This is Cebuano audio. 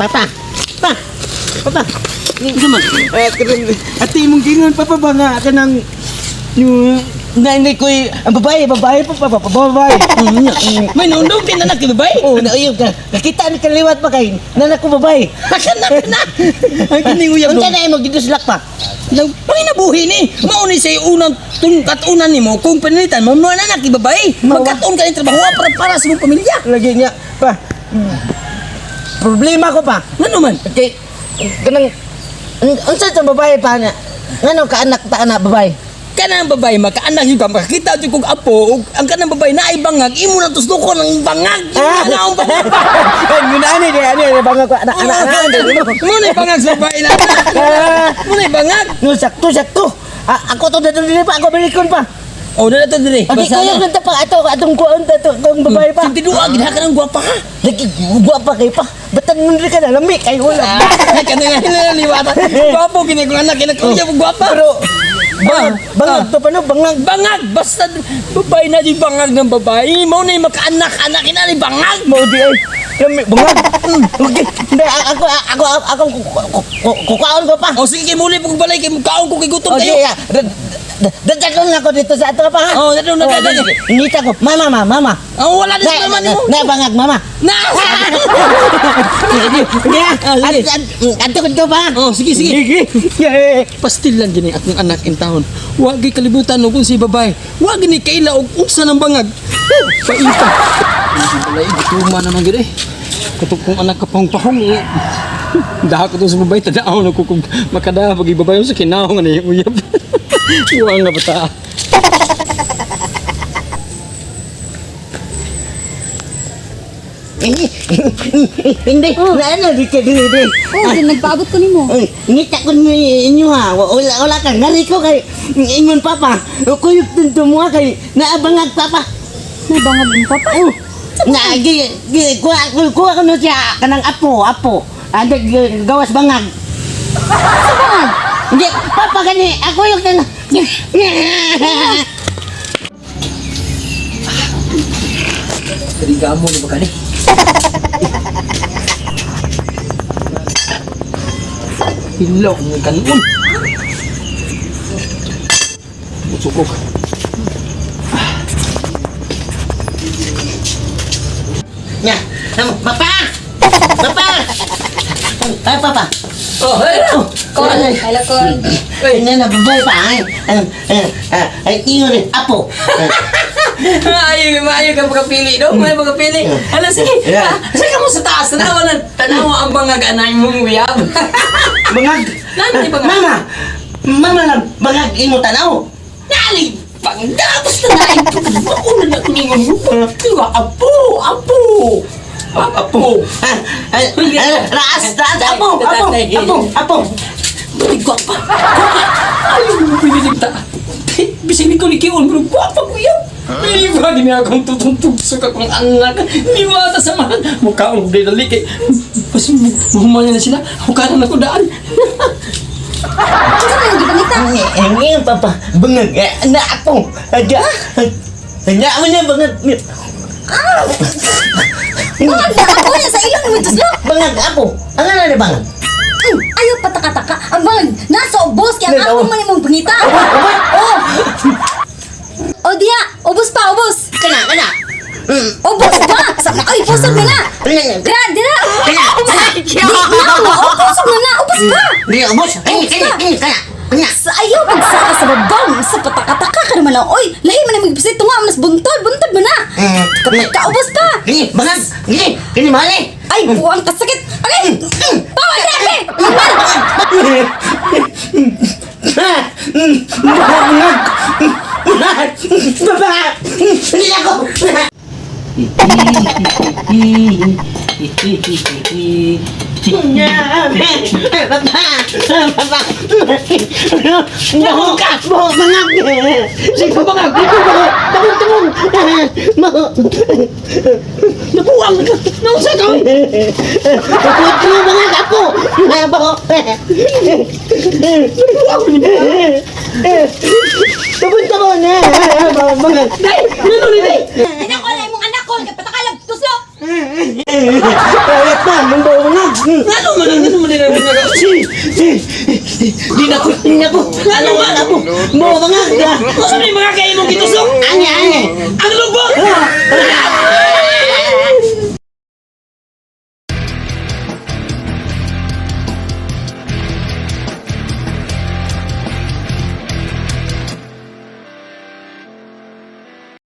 Papa. Pa. Papa. Unsa man? Eh, ate imong gingon papa ba nga kanang yung nanay ko ang babae, babae pa papa, babae. May naundog din anak babae. Oh, na uyab ka. Nakita ni kaliwat pa kay nanak ko babae. Kanak na. Ay kining uyab. Unsa na imo giduslak pa? Nang panginabuhi ni. Mao ni say unang katunan nimo kung panilitan mo mo anak babae. Magkatuon ka ning trabaho para para sa imong pamilya. Lagi niya pa. Problema ko pa. Ngano man? Kay kanang unsa sa babae pa na? Ngano ka anak ta anak babae? Kanang babae makaanak jud ka makakita jud kog apo ug ang kanang babae naay bangag imo nang tusdokon ang bangag. Imo na ang bangag. Ay, yun ani di ani di bangag ko anak anak anak. Mo na bangag sa babae na. Mo na bangag. No, sakto sakto. Ako to dadto dili pa ako balikon pa. Oh, na to diri. Okay, kuya lang pa ato atong kuon ato kung babae pa. Sintiduag gid ka ng gwapa ha. Lagi guwapa kay pa. Batan mo diri ka na lami kay wala. Ah, kana nga liwata. Gwapo gini kong anak kina kuya mo gwapa. Pero bangag, bangag to pa no, bangag. Bangag basta babae na di bangag ng babae. Mo na makaanak anak ina ni bangag. Mao di ay lami bangag. Okay, hindi ako ako ako kukaon ko pa. O sige kay muli pag balay kay kaon ko kay gutom Okay, kayo. ya. Dadalon na ako dito sa ato pa ha. Oh, dadalon na ka, dadalon. Ngita ko, mama, mama, mama. Oh, wala din sa naman mo. Na bangag, mama. Na. Yeah, Ah, sige. ato ko pa. Oh, sige sige. Sige. Yeah. Pastilan gini akong anak in taon. Wa gyud kalibutan og unsay babae. Wa gini kaila og unsa ng bangag. Paita. Balay gutuma naman gid eh. Katok kong anak kapahong-pahong. Eh. Daha ko to sa babae tadaon ako kung makadaha pag ibabae sa kinahong ani uyab. Wa nga bata. Hindi, na ano, di ka di di. Oh, din nagpaabot ko nimo. Ay, ngita ko ni inyo ha. Wala, wala ka. Ngari ko kay ingon papa. Kuyog din tumuha kay naabangag papa. Nabangag mo papa. Oh, na gi, gi kuha kuha ko no siya kanang apo, apo. Ande gawas bangag. Sa bangag. Hindi, papa gani ako yung tan. Trigamo ni ba kani? Hilaw ng kanon. Busukok. Nya, papa. Papa. Ay, papa. Oh, hey! Call. Hello, call. Ay, na babay pa. Ay, ay, ay, ay, ingon eh, apo. Maayo, maayo ka pagkapili, no? Maayo pagkapili. Ano, sige. Yeah. Ah, saan ka mo sa taas? Tanawa na, tanawa ang bangag anay mong uyab. Bangag. Nani ni bangag? Mama. Mama lang bangag imo tanaw. Nali! Pangdabos na na ito. Mauna na kuningon mo. Diba? Apo! Apo! Apo! Ah, ah, ah, raas, raas, apo, apo, apo, apo. Ay, gwapa! Gwapa! Ayaw mo pinilig ta. Bisig ni ko ni Kion, pero gwapa ko yan. Di ba, gini akong tutong-tugsok akong anak. Liwata sa man. Mukha akong dali kay... Pas mahumanya na sila. Mukha na ako daan. Unsa man gipangita? Ang papa, bangag, eh, na apo. Adya. Nya mo niya bangag. Bangag na ako na sa ilong mo tuslok. Bangag apo. Ang ano ni bangag? Ayaw pataka-taka. Ang bangag nasa ubos kay ang ako man imong pangita. Oh. Oh diya, ubos pa, ubos. Kana, kana. Ubos pa. Sa ay busog na na. Dira, dira. Di na, oh, busog na na, ubos pa. Di ubos. Ay, kani, kani, kana. Kana. Sa ayaw pagsaka sa babang sa pataka-taka ka naman lang. Oy, lahi man ang magpisit tunga mas buntod, buntod mo na. Kaubos pa. Kini, bangag. Kini, kini mali. Ay, buwang kasakit. Agay! Bawa grabe! Bangag. Baba. Hindi ako. Baba! Baba! Nahu ka! Bangag! Sige, bangag! Tabong, tabong! Nabuang ka! Nausa ka! Kapot mo, bangag ako! Nabaho! Nabuang mo niya! Tabong, tabong! Bangag! Day! Nano ni Day? Tinako na imong anak ko, kay patakalag tuslok. Ayat na, mong bangag! Nga Di na ko, di na ko. Ano ba na ko? Mo mga. Unsa may mga kay imong gitusok? Ange, ange. Ang lubot. Ah!